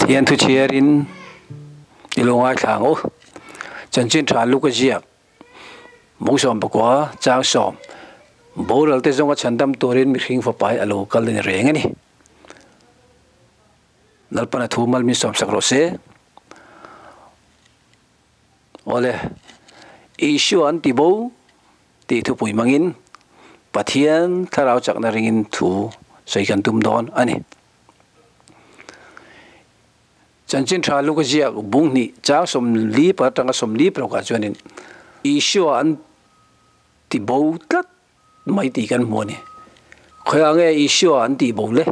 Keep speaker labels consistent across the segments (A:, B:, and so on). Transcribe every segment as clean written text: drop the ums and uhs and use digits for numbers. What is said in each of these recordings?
A: Pathian thu chhiarin i lo ngaithla ang u. Chanchin tha Luka ziak Mawngsawm pakua chang sawm boral te zawnga chhandam turin mihring fapai a lo kal a ni reng a ni. Lalpana thu mal min sawmsak rawh se. Awle, Isua an ti bo tih thupui hmangin Pathian thlarau chakna ringin thu sawi kan tum dawn a ni. Chanchin tha Luka ziak bung hnih chang 40 atanga 46 ah chuanin Isua an ti bo tlat mai tih kan hmu a ni. Khawiah nge Isua an tih bo le?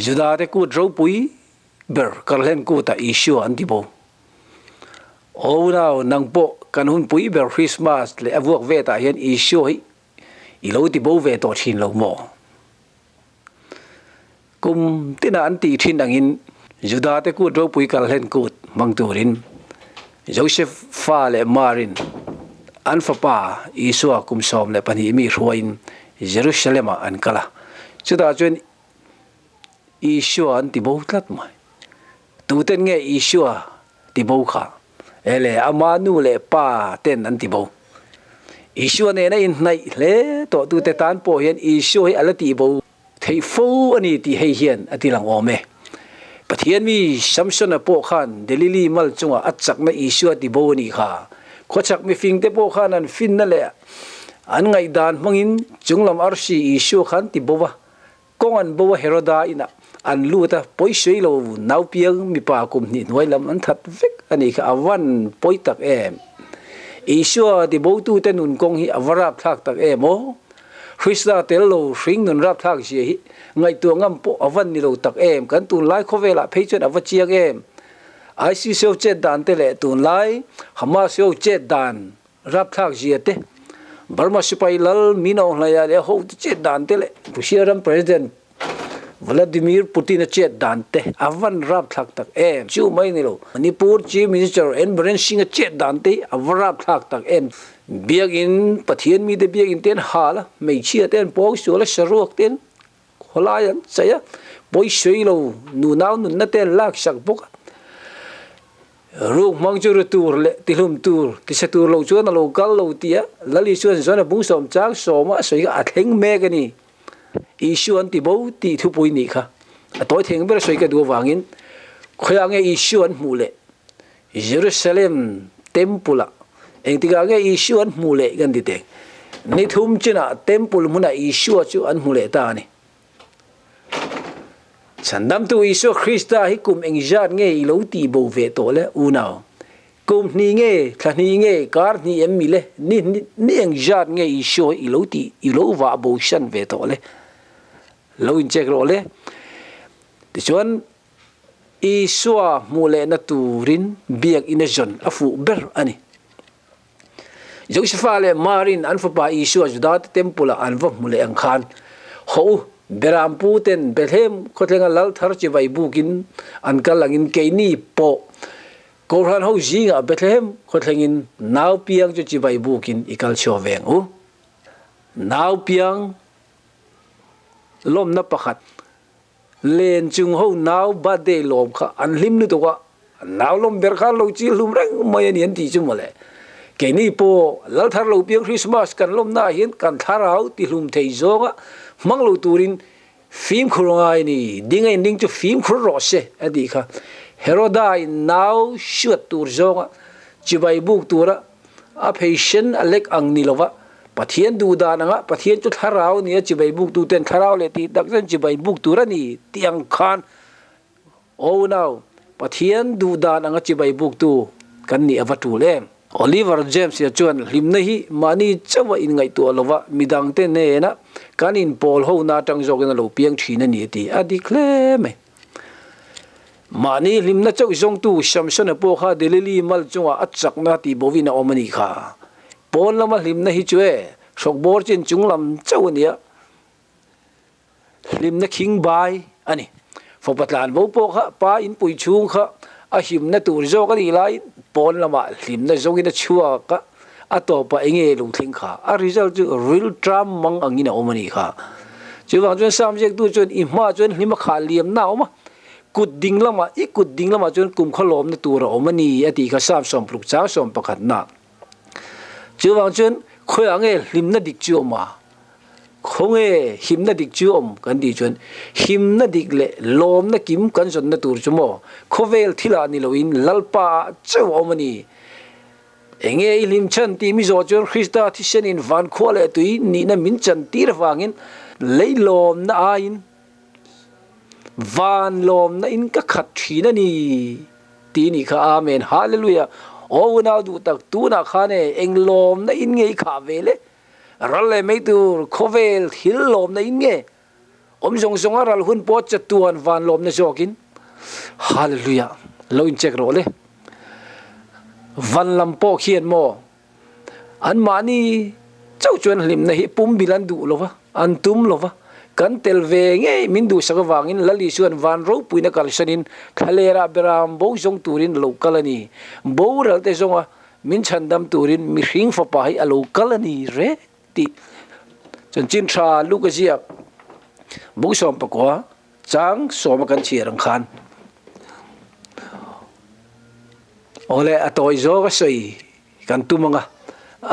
A: Juda te kut ropui ber Karhlen kutah Isua an ti bo. Aw unau, nang pawh kan hunpui ber Christmas leh a vuak vetah hian Isua hi i lo ti bo ve tawh thin lo maw? Kum tina an tih thin angin Juda te kut ropui Karhlen kut hmang turin Joseph fa leh Marin an fapa Isua kum 12 mi hruaiin Jerusalem ah an kal a. Chutah chuan Isua an ti bo tlat mai. Tuten nge Isua ti bo kha? Ele, ama nu leh pa ten an ti bo. Isua nena inhnaih hle tawh tute tan pawh hian Isua hi a la tih bo theih fo a ni tih hei hian a ti lang awm e. Pathian mi Samsona pawh khan Delili mal chungah a chakna Isua ti bo a nih kha. Khawchhak mifingte pawh khan an finna leh an ngaihdan hmangin chunglam arsi Isua khan ti bo a. Kawng an bo a Heroda inah an lut a, pawi sawi lo naupiang mipa kum hnih hnuai lam an that vek a nih kha a van pawi tak em. Isua tibotute nun kawng hi a va rapthlak tak em aw. Krista tel lo hring nun rapthlak zia hi ngaihtuah ngam pawh a van ni lo tak em. Kan tunlai khawvelah phei chuan a va chiang em. ISIS ho chet dan te leh tunlai Hamas ho chet dan Rapthlak zia te, Burma sipai lal Min Aung Hlaia leh a hote chet dan te leh Russia ram President Vladimir Putin a chet dan te a van rapthlak tak em. Chu mai ni lo, Manipur Chief Minister N Biren Singh a chet dan te hi a va rapthlak tak em. Biakinn Pathian mite biakinn te an hal a, hmeichhia te an pawngsual a, saruak te an khawlai an chei a, pawisawi lo nunau nunna te an laksak bawk a. Ruk hmang chu ru tur leh tihlum tur, tisa tur lo chuan a lo kal lo tih a Lal Isuan zawn a bung sawm chang sawm a sawi kha a thleng mek a ni. Isua an ti bo tih thupui nih kha a tawi theng ber sawi ka duh avangin khawiah nge Isua an hmuh leh Jerusalem Temple ah engtikah nge Isua an hmuh leh kan ti teng. Ni thum chinah Temple hmunah Isua chu an hmu leh ta a ni. Chhandamtu Isua Krista hi kum engzat nge i lo tih bo ve tawh le, unau? Kum hnih nge, thla hnih nge, kar hnih em mi le? Ni ni engzat nge Isua hi i lo tih, i lo vah bo san ve tawh le? Lo incheck rawh le. Tichuan, Isua hmuh lehna turin biakinn a zawn a fuh ber a ni. Josefa leh Marin an fapa Isua Judate temple-ah an va hmu leh ang khan, Hawh u, Beram pu ten Bethlehem khawthlenga lal thar chivai bukin an kal angin keini pawh Kohhran ho zingah Bethlehem khawthlengin nau piang chu chivai bukin i kal chhuak ve ang u. Nau piang lawmna pakhat Len chung ho nau birthday lawm kha an hlim lutuk a, an nau lawm ber kha lo chil hlum reng mai a ni an tih chu mawle. Keini pawh Lalthar lo piang Christmas kan lawmnaah hian kan thlarau ti hlum thei zawnga hmang lo turin fimkhur ngai a ni, ding a inring chu fimkhur rawh se a tih kha. Heroda in nau hriat tur zawnga chibai buk tura a pheisen a lek ang ni lova, Pathian duh dan anga Pathian chu thlarau a ni a, chibai buktu ten thlarau leh tih tak chuan chibai buk tur a ni tih ang khan aw unau, Pathian duh dan anga chibai buktu kan nih a va tul em? Oliver James ia chuan hlimna hi mahni chauha inngaihtuah lova midangte nena kan inpawl hona atang zawkin a lo piang thin a ni a ti a dik hle mai. Mahni hlimna chauh zawngtu Samsona pawh kha Delili mal chungah a chakna tih bovin a awm a nih kha. Pawn lama hlimna hi chu e, hrawk bawr chin chung lam chauh a nia, hlimna khing bai a ni. Fapa tlan bo pawh kha pa inpui chhung kha a himna tur zawk a nih laiin pawn lamah hlimna zawngin a chhuak a, a tawpah eng nge lungthleng kha a result chu ril tram mang angin a awm a nih kha. Chuvang chuan Sam ziaktu chuan i hmaah chuan hlim a khah liamna a awm a. Kut ding lamah, i kut ding lamah chuan kum khaw lawmna tur a awm a ni, a tih kha Psalm sawmparuk chang sawmpakhatna. Chuvang chuan khawiah nge hlimna dik chu awm a? Khawnge himna dik chu awm kan tih chuan himna dik leh lawmna kim kan zawnna tur chu maw khawvel thilah ni loin Lalpa ah chauh a awm a ni. Enge i hlim chhan tih mi zawh chuan Krista thisenin van khua leh tui nihna min chan tir avangin lei lawmna aiin van lawmna in ka khat thin a ni tih nih kha Amen Hallelujah Aw unau duh tak tunah khan e eng lawmna in nge i khah ve le? Ral leh mai tur khawvel thil lawmna in nge awm zawng zawng a ral hun pawh chatuan van lawmna zawkin Hallelujah lo in check rawh le. Van lam pawh khian maw an mahni chauh chuan hlimna hi pum bil an duh lova an tum lova kan tel ve ngei min duhsak avangin Lal Isuan van ropuina kalsanin thlalera beram bo zawng turin lo kal a ni. Boral te zawnga Min chhandam turin mihring fapa hi a lo kal a ni reng tih chanchin tha Luka ziak bung 19 chang sawma kan chhiar ang khan awle a tawi zawk a sawi kan tum ang a,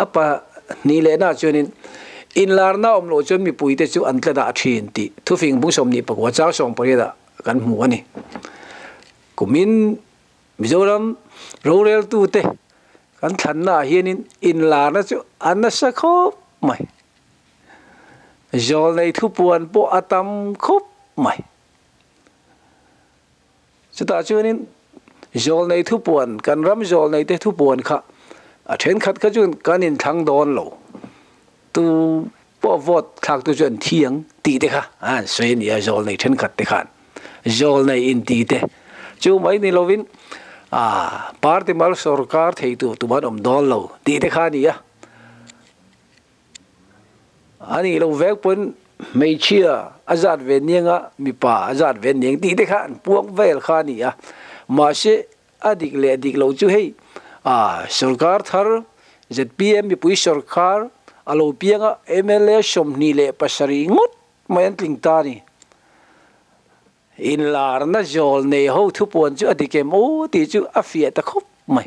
A: a pahnih lehna chuanin inlarna awm loh chuan mipuite chu an tla dah thin tih thufing bung 29 chang 18 ah kan hmu a ni. Kumin Mizoram roreltute kan thlannaah hianin inlarna chu a nasa khawp mai. Zawlnei thupuan pawh a tam khawp mai. Chutah chuanin zawlnei thupuan, kan ram zawlneite thupuan kha a thenkhat kha chuan kan inthlang dawn lo. Tu pawh vote thlaktu chu an thi ang tih te kha an sawi a ni a, zawlnei thenkhat te khan zawlnei inti te chu mai ni lovin ah party mal sorkar thei tur tum an awm dawn lo tih te kha a ni a, a nih loh vek pawn hmeichhia a zat ve niang a mipa a zat ve niang tih te kha an puak vel kha a ni a, mahse A dik leh dik lo chu hei a sorkar thar zpm mipui sorkar a lo piang a mla 27 ngawt mai an tling ta a ni. Inlarna zawl nei ho thupuan chu a dik em aw tih chu a fiah ta khawp mai.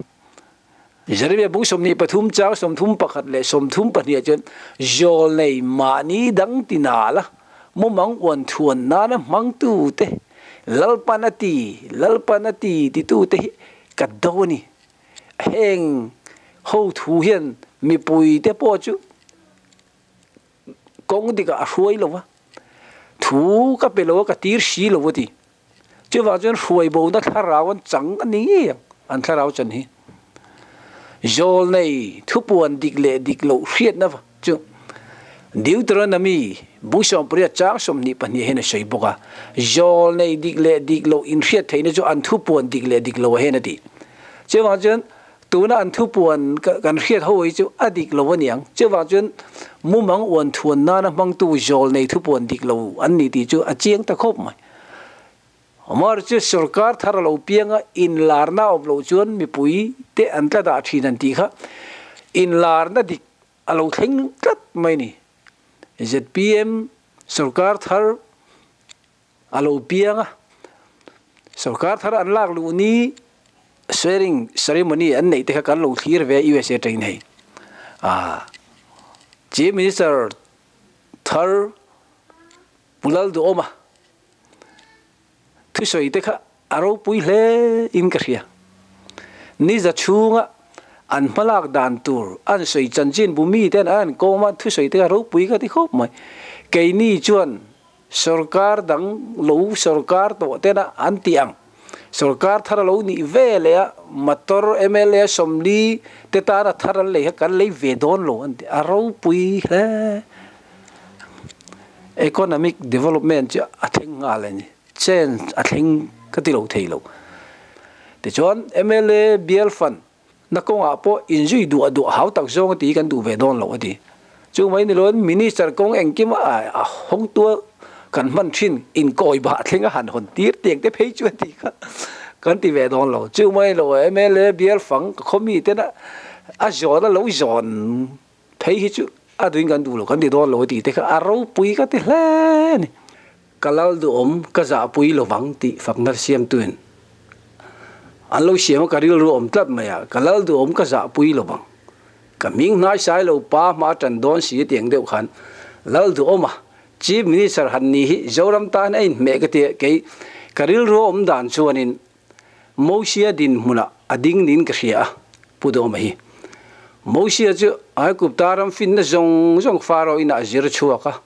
A: Jeremia bung 23 chang 31 leh 32 ah chuan zawl nei mahni dang ti nal a mumang uan thuan nana hmangtu te Lalpan a ti, Lalpan a ti titute hi ka do a ni. Heng ho thu hian mipuite pawh chu kawng dikah a hruai lo va, thu ka pe lo a, ka tir si lo a ti. Chuvang chuan hruai bona thlarau an chang a ni ngei ang, an thlarau chan hi. Zawlnei thupuan dik leh dik loh hriatna chu Deuteronomy bung 18 chang 22 hian a sawi bawk a, Zawlnei dik leh dik loh inhriat theihna chu an thupuan dik leh dik lo a hian a ti. Chuvang chuan tuna an thupuan kan hriat ho hi chu a dik lo a niang. Chuvang chuan mumang uan thuan nana hmangtu zawlnei thupuan dik lo an ni tih chu a chiang ta khawp mai. Amar chu sorkar thar a lo piang a, inlarna awm loh chuan mipui te an tla dah thin an tih kha inlarna dik a lo thleng tlat mai ni. Zpm sorkar thar a lo piang a, sorkar thar an lak luh ni swearing ceremony an neih te kha kan lo thlir ve a USA atangin hei. Chief Minister thar Pu Lalduhawma thusawi te kha a ropui hle in ka hria. Niza chhunga an hmalak dan tur an sawi chanchin bu mi ten an kawm a thusawi te kha ropui ka ti khawp mai. Keini chuan sorkar dang lo sorkar tawh tena an tih ang sorkar thar a lo nih ve leh a motor mla 40 te tana thar an lei kha kan lei ve dawn lo an ti a ropui hle. Economic development chu a thleng nghal a ni. Change a thleng ka ti lo thei lo. Tichuan mla bial fund na kawngah pawh inzui duah duah hau tak zawng a ti kan duh ve dawn lo a ti. Chu mai ni loin minister kawng engkim a hawngtua kan hman thin inkawi bah thleng a han hawn tir tiang te phei chu a ti kha kan ti ve dawn lo. Chu mai lo mla bial fang ka khaw mi tena a zawn a lo zawn Phei hi chu a duin kan duh lo, kan ti dawn lo a tih te kha a ropui ka ti hle a ni. Ka lal duhawm ka zahpui lovang tih fakna siamtuin an lo siam a, ka rilru awm tlat mai a, ka lal duhawm ka zahpui lovang. Ka hming hnaisai lo pa hma tan dawn si a tiang deuh khan lal duhawm a, Chief Minister han ni hi Zoram tan a inhmeh ka ti a, kei ka rilru awm dan chuanin Mosia dinhmunah a ding niin ka hria a, Pu Dawma hi. Mosia chu Aigupta ram finna zawng zawng Pharaoh inah a zir chhuak a,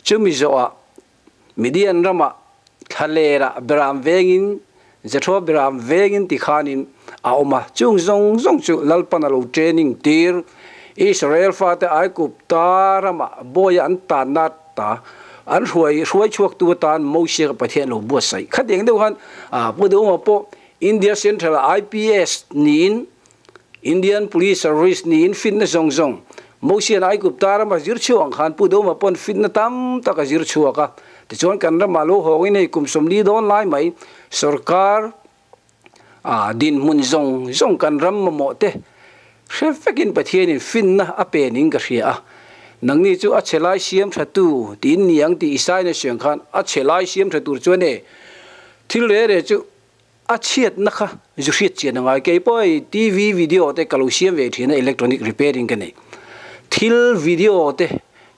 A: chumi zawhah Midian ramah thlalerah beram vengin, Jethro beram vengin ti khanin a awm a, chung zawng zawng chu Lalpan a lo training tir. Israel fate Aigupta ramah bawia an tanna ta an hruai hruai chhuaktu atan Mosia ka Pathian lo buatsaih. Khatiang deuh khan Pu Duhawma pawh India Central ah IPS niin Indian Police Service niin fitna zawng zawng Mosian Aigupta rama zir chhuak ang khan Pu Duhawma pawn fitna tam tak a zir chhuak a. Tichuan kan ramah lo hawngin hei kum 40 dawn lai mai sorkar dinhmun zawng zawng kan ram mamawh te hre vekin Pathianin finna a pe ning ka hria a. Nangni chu a chhe lai siam tha tu tiin ni ang tih Isaia na hriang khan a chhe lai siam tha tur chuan e thil re re chu a chhiatna kha zu hriat chian a ngai. Kei pawh hei TV video te ka lo siam ve thin a electronic repairing ka nei. Thil video te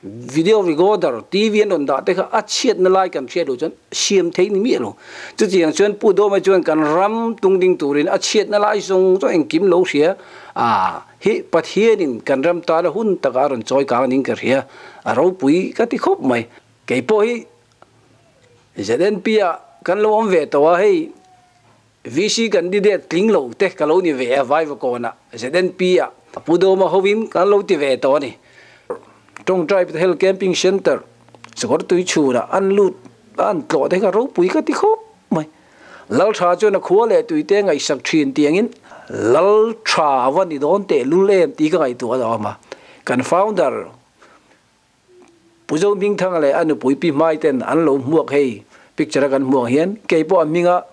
A: Video recorder, TV an rawn dah te kha a chhiatna lai kan hriat loh chuan siam theih ni miah lo. Chutiang chuan Pu Dawma chuan kan ram tung ding turin a chhiatna lai zawng zawng engkim lo hria a hi Pathianin kan ram tana hun taka a rawn chawi kang ning ka hria a ropui ka ti khawp mai. Kei pawh hi ZNP ah kan lo awm ve tawh a hei VC candidate tling lo te ka lo ni ve a Vaivakawnah ZNP ah Pu Dawma hovin kan lo ti ve tawh a ni. Tawngtai Bethel Camping Centre Sakawr tui chhunah an lut a an tlawh te kha ropui ka ti khawp mai. Laltha chuan a khua leh tuite ngaihsak thin tiangin Laltha a va ni dawn tehlul em tih ka ngaihtuah a awm a. Kan founder Pu Zo Hmingthanga leh a nupui Pi Hmai ten an lo hmuak hei picture a kan hmuh ang hian kei pawh a hminga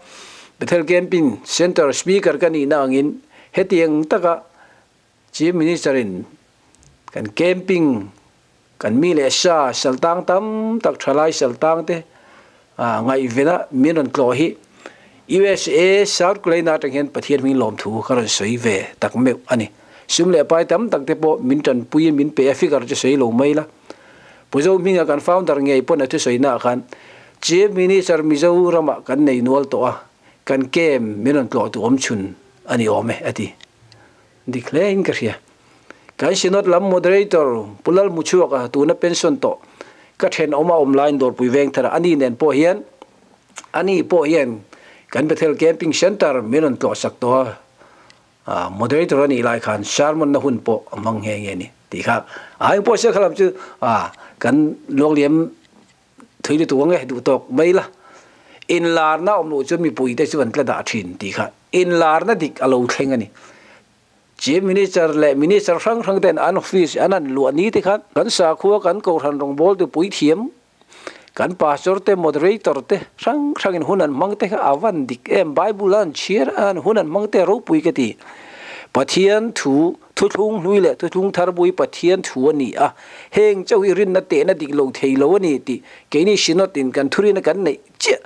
A: Bethel Camping Centre Speaker ka nihna angin hetiang taka Chief Minister in kan camping kan mi leh sa saltang tam tak thalai saltang te ngaihvena min rawn tlawh hi USA South Carolina atang hian Pathian hming lawmthu ka rawn sawi ve tak meuh a ni. Sum leh pai tam tak te pawh min tanpui in min pe a figure chu sawi lo mai la. Pu Zo hminga kan founder ngei pawn a thusawi naah khan Chief Minister Mizoramah kan nei nual tawh a, kan camp min rawn tlawh tu awm chhun a ni awm e a ti. Dik hle in ka hria. Kan Synod lam Moderator Pu Lalhmuchhuaka tuna pension tawh ka thenawm a awm laiin Dawrpui Vengthar a ni nen pawh hian ani pawh hian kan Bethel Camping Centre min rawn tlawhsak tawh a, Moderator a nih lai khan sermon na hun pawh a hmang nghe nghe a ni tih kha a engpawh sia kha lam chu kan luangliam thui lutuk ang e duh tawk mai la. Inlarna awm loh chuan mipuite chu an tla dah thin tih kha inlarna dik a lo thleng a ni. Chief Minister leh Minister hrang hrang ten an office an han luah ni te khan kan sakhua kan kohhran rawngbawltu puithiam, kan pastor te, moderator te hrang hrang in hun an hmang te kha a van dik em, Bible a an chhiar a an hun an hmang te a ropui ka ti. Pathian thu, thuthlung hlui leh thuthlung thar bui Pathian thu a ni a, heng chauh hi rinna tehna dik lo thei lo a ni tih keini Synod in kan thurina kan neih chiah.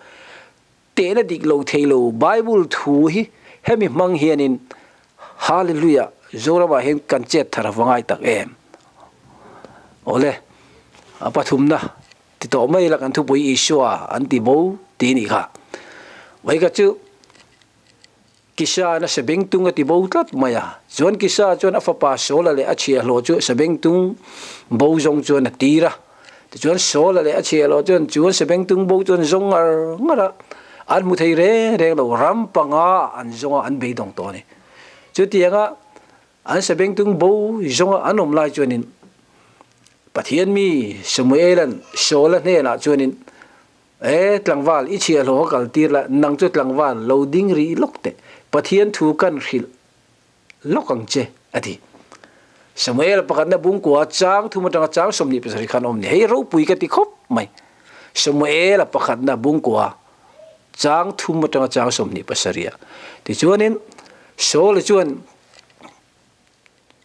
A: Tehna dik lo thei lo Bible thu hi hemi hmang hianin Hallelujah Zoramah hian kan chet thar a va ngai tak em? Awle, a pathumna ti tawh mai ila kan thupui Isua an ti bo ti nih kha. Vaika chu Kisa na sabengtung a ti bo tlat mai a. Chuan Kisa chuan a fapa Saula leh a chhiahhlawh chu sabengtung bo zawng chuan a tir a. Tichuan Saula leh a chhiahhlawh chuan chuan sabengtung bo chuan zawng ngar ngar a, an hmu thei reng reng lo, ram panga an zawng a, an beidawng tawh a ni. Chutianga an sabengtung bo zawng a an awm lai chuanin Pathian mi Samuela'n Saula hnenah chuanin, E, tlangval, i chhiahhlawh a kal tir la, nang chu tlangval, lo ding rih lawk teh, Pathian thu kan hrilh lawk ang che, a ti. Samuel pakhatna bungkua chang thum atanga chang 27 khan awm ni. Hei ropui ka ti khawp mai. Samuel pakhatna bungkua chang thum atanga chang 27 ah. Tichuanin Saul chuan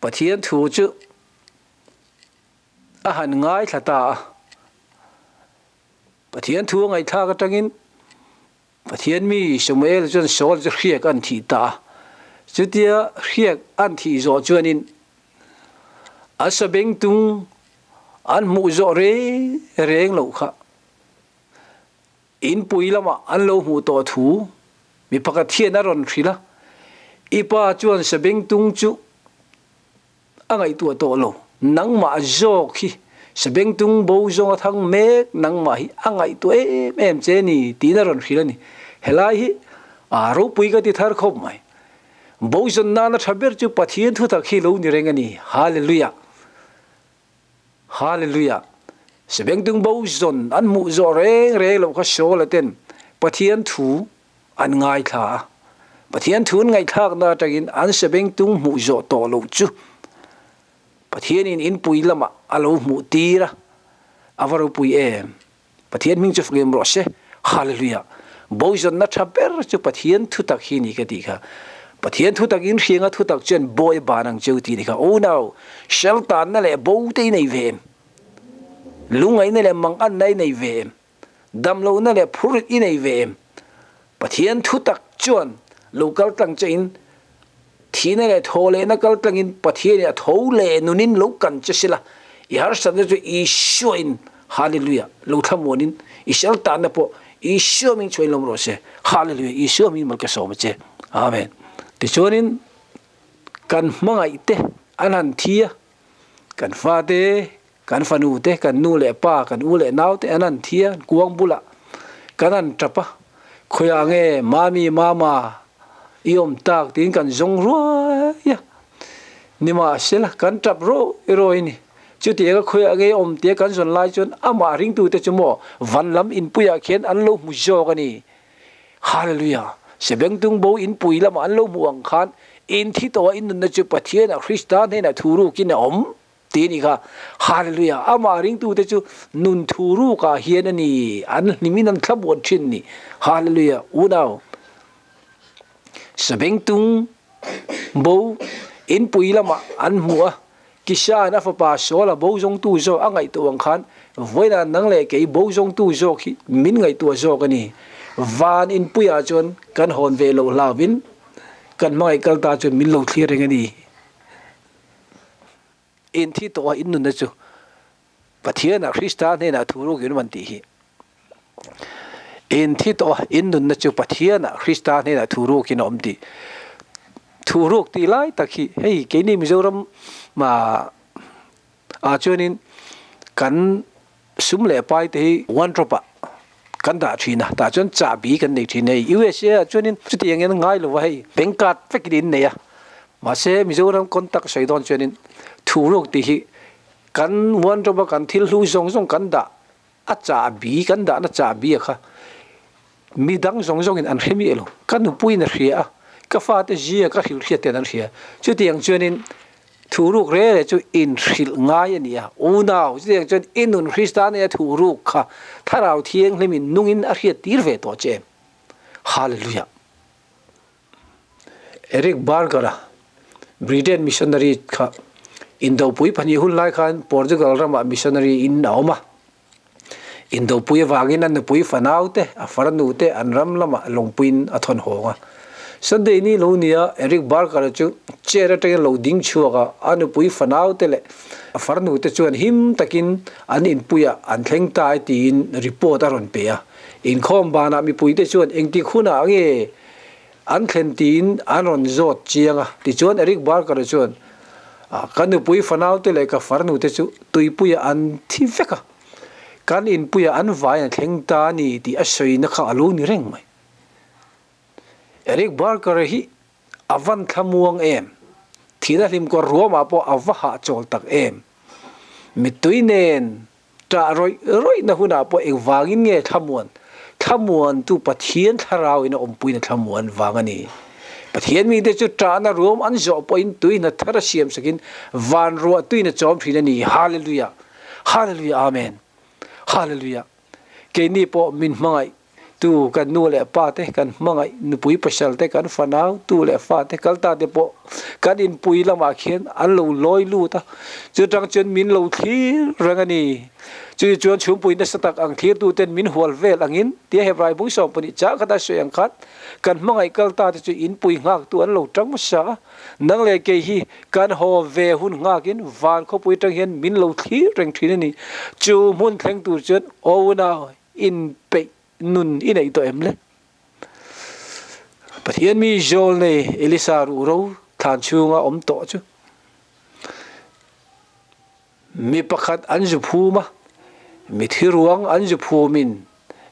A: Pathian thu chu a han ngaithla ta a. Pathian thu a ngaihthlak atangin Pathian mi Samuel chuan Saul chu hriak an thih ta a. Chutia hriak an thih zawh chuanin a sabengtung an hmuh zawh reng reng loh kha inpui lamah an lo hmuh tawh thu mi pakhat hian a rawn hrilh a. I pa chuan sabengtung chu A ngaihtuah tawh lo. Nangmah zawk hi Sabengtung bo zawnga thang mek nangmah hi a ngaihtuah em em che ni tiin a rawn hrilh a ni. Helai hi a ropui ka ti thar khawp mai. Bo zawn nana tha ber chu Pathian thutak hi lo ni reng a ni. Hallelujah! Hallelujah! Sabengtung bo zawn an hmuh zawh reng reng loh kha Saul-a ten Pathian thu an ngaithla a. Pathian thu an ngaihthlakna atangin an sebengtung hmuh zawh tawh loh chu Pathianin inpui lamah a lo hmuh tir a, a va ropui em! Pathian hming chu fak em rawh se. Hallelujah! Bozawnna tha ber chu Pathian thutak hi ni ka tih kha. Pathian thutak in hrianga thutak chuan bawi a ban ang cheu tih ni kha. Unau, sheltanna leh bo te i nei ve em? Lungngaihna leh manganna i nei ve em? Damlohna leh phur i nei ve em? Pathian thu tak chuan lo kal tlang che in, thihna leh thaw lehna kal tlangin Pathianin a tho leh nunin lo kan che sila, i harsatna chu Isua in Hallelujah lo thlamuanin i sel tanna pawh Isua hming chuan lawm rawh se. Hallelujah Isua hming mal ka sawm a che. Amen. Tichuanin kan hmangaih te an han thi a, kan fate Kan fanu te, kan nu leh pa, kan u leh nau te an han thi a, kuang bulah kan han tap a, khawiah nge mami, mama i awm tak tiin kan zawng ruai a, nimahsela kan tap rawi rawi a ni. Chutianga khawiah nge i awm tia kan zawn lai chuan amah ringtute chu maw van lam inpuiah khian an lo hmu zawk a ni. Hallelujah! Sebengtung bo inpui lamah an lo hmuh ang khan inthi tawh a innunna chu Pathianah Krista hnenah thu rukin a awm. Ti a nih kha. Hallelujah! Amah ringtute chu nun thu rukah hian a ni, an hlimin an thlamuan thin ni. Hallelujah! Unau, Sabengtung bo inpui lamah an hmu a, Kisha'n a fapa Saul-a bo zawngtu zawk a ngaihtuah ang khan, vawiinah nang leh kei bo zawngtu zawk hi min ngaihtuah zawk a ni. Van inpuiah chuan kan hawn ve loh hlauvin kan hmangaih kal ta chuan min lo thlir reng a ni. In thi tawh a in nunna chu Pathianah Krista hnenah thu ruk in man tih hi. In thi tawh a in nunna chu Pathianah Krista hnenah thu ruk in a awm tih. Thu ruk tih lai tak hi hei keini Mizoram ah chuanin kan sum leh pai te hi one drop ah kan dah thin a, tah chuan chahbi kan nei thin a hei. USA ah chuanin chutiang hian ngai lo va hei bank card vekin in nei a, mahse Mizoram contact sawi dawn chuanin thu ruk tih hi kan one drop a kan thil hlu zawng zawng kan dah a chahbi kan dahna chahbi a kha mi dang zawng zawngin an hre miah lo, ka nupuiin a hria a, ka fate zia ka hrilh hriat ten an hria, chutiang chuanin Thu ruk re re chu inhrilh ngai a ni a, unau chutiang chuan i nun Krista nena thu ruk kha Thlarau Thianghlimin nungin a hriat tir ve tawh che em? Hallelujah! Eric Barger-a, Britain missionary kha Indopui pahnih hun lai khan Portugal ramah missionary in a awm a. Indopui avangin a nupui fanau te, a farnu te an ram lamah lawngpuiin a thawn hawng a. Sunday ni lo nia Eric Barker-a chu chair atangin lo ding chhuak a, a nupui fanau te leh a farnu te chuan him takin an inpuiah an thleng ta e tiin report a rawn pe a. Inkhawm banah mipui te chuan engtik hunah nge an thlen tiin an rawn zawt chiang a. Tichuan Eric Barker-a chuan, Ka nupui fanaute leh ka farnute chu tuipuiah an thi vek a, kan inpuiah an vai an thleng ta a ni tih a sawina kha a lo ni reng mai. Eric Barker-a hi a van thlamuang em? Thihna hlimkawr ruamah pawh a va hahchawl tak em? Mittui nen Ṭah rawih rawihna hunah pawh engvangin nge thlamuan? Thlamuantu Pathian thlarauin a awmpuina thlamuan vang a ni. Pathian mite chu ṭahna ruam an zawh pawhin tuihna thar a siamsakin van ruah tuin a chawm ṭhin a ni. Hallelujah! Hallelujah! Amen! Hallelujah! Keini pawh min hmangaih. Tu kan nu leh pa te, kan hmangaih nupui pasal te, kan fanau tu leh fa te kal ta te pawh kan inpui lamah khian an lo lawi lut a, chutang chuan min lo thlir reng a ni. Chumi chuan chhungpui nasa tak ang thlirtu ten min hual vel angin tia Hebrai bung 12 chah khata sawi ang khan kan hmangaih kal ta te chu inpui nghaktu an lo tang hmasa a, nang leh kei hi kan haw ve hun nghakin van khawpui atang hian min lo thlir reng thin a ni. Chu hmun thleng tur chuan aw unau inpeih nun i neih tawh em le? Pathian mi zawl nei Elisa ruhro thlan chhunga awm tawh chu mi pakhat an zu phum a, mi thi ruang an zu phumin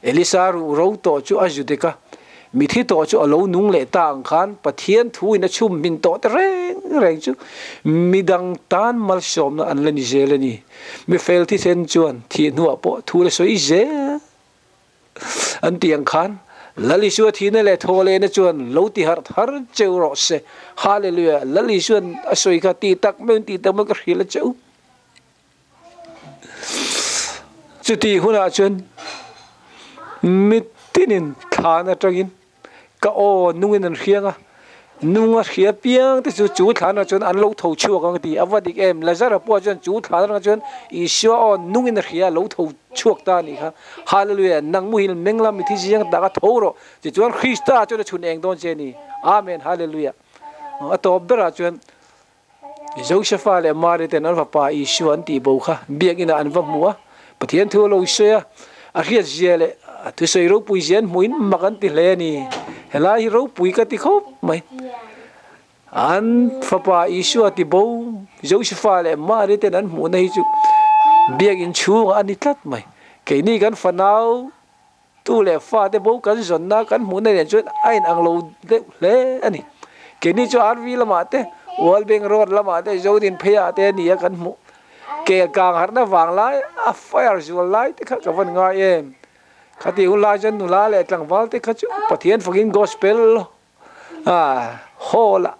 A: Elisa ruhro tawh chu a zu dek a, mi thi tawh chu a lo nung leh ta ang khan Pathian thuin a chhum hmin tawh te reng reng chu midang tan malsawmna an la ni zel a ni. Mi fel thisen chuan thih hnuah pawh thu la sawi zel an tih ang khan Lal Isua thihna leh thaw lehna chuan lo ti harh thar cheu rawh se. Hallelujah! Lal Isua'n a sawi kha tih tak meuhin tih tak meuhin ka hrilh a che u. Chutih hunah chuan mitinin thlan atangin Ka aw nungin an hriang a, nung a hria piang te chu chu thlanah chuan an lo tho chhuak ang ti a va dik em? Lazara pawh chuan chu thlan atangah chuan Isua aw nungin a hria a lo tho chhuak ta a nih kha. Hallelujah! Nang muhil meng lam mithi ziang tak a tho rawh tichuan Krista chuan a chhun eng dawn che a ni. Amen! Hallelujah! A tawp berah chuan Josefa leh Mari ten an fapa Isua an tih bo kha biakinah an va hmu a, Pathian thu a lo sawi a, a hriat zia leh a thusawi ropui zia an hmuhin mak an ti hle a ni. Helai hi ropui ka ti khawp mai. An fapa Isua ti bo Josefa leh Mari ten an hmuhna hi chu biakin chhungah a ni tlat mai. Keini kan fanau Tu leh fate bo kan zawnna kan hmuhna nen chuan a inang lo deuh hle a ni. Keini chu RV lamah te, World Bank Road lamah te, Zodin pheiah te a ni a kan hmuh. Kel kang harhna vang lai a fire zual lai te kha ka van ngai em. Khati hun lai chuan nula leh tlangval te kha chu Pathian fakin Gospel Hall ah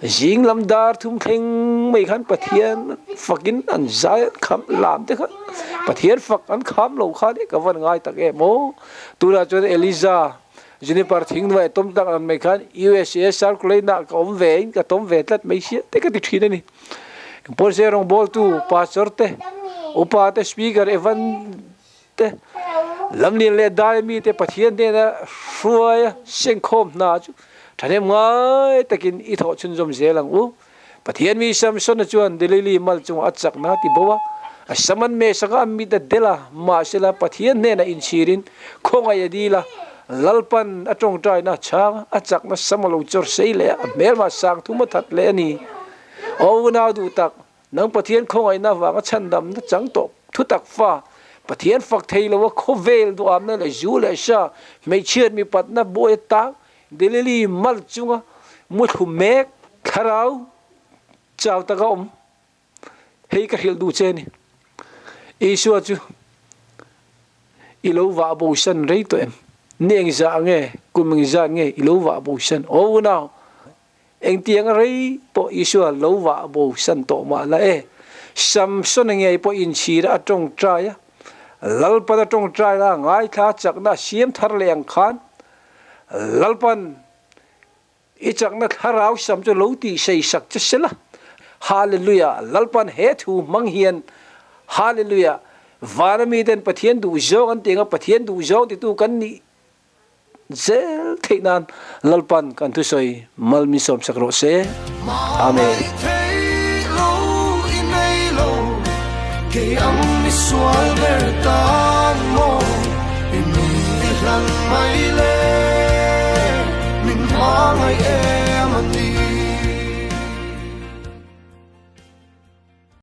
A: zing lam dar thum thleng mai khan Pathian fakin an zai an kham lam te kha Pathian fak an kham lo kha nih ka van ngai tak em aw. Tunah chuan Eliza Juniper thing hnuai a tawm tak ang mai khan USA circulate na ka awm ve in ka tawm ve tlat mai sia te ka ti thin a ni. Pawlse rawngbawltu pastor te upa te speaker Evan te, lamlian leh dai mite Pathian hnena hruaia sengkhawm hna chu thahnem ngai takin i thawh chhunzawm zel ang u. Pathian mi Samsona chuan Delili mal chungah a chakna a ti bo a, a sam an mehsak a, a mit a del a, mahsela Pathian hnenah inchhirin khawngaih a dil a, Lalpan a tawngtaina a chhang a, a chakna sam a lo chawr sei leh a, a hmelmah sang thum a that leh a ni. Aw unau duh tak, Nang Pathian khawngaihna avanga chhandamna chang tawh thutak fa, Pathian fak thei lo a khawvel duhamna leh zu leh sha, hmeichhiat mipatna buai atang Delili mal chunga muthlu mek thlarau chau taka awm hei ka hrilh duh che a ni. Isua chu i lo vah bosan rei tawh em? Ni engzah nge, kum engzat nge i lo vah bosan? Aw unau, Engtiang rei pawh Isua lo vah bo san tawh mah la e. Samsona ngei pawh inchhira a tawngtai a, Lalpan a tawngtai la ngaithla chakna a siam thar leh ang khan Lalpan i chakna thlarau sam chu lo tih sei sak che sela. Hallelujah! Lalpan he thu hmang hian Hallelujah! Vana miten Pathian duh zawng an ti anga Pathian duh zawng titu kan nih Zel theih nan Lalpan kan thusawi mal min sawmsak rawh se. Amen.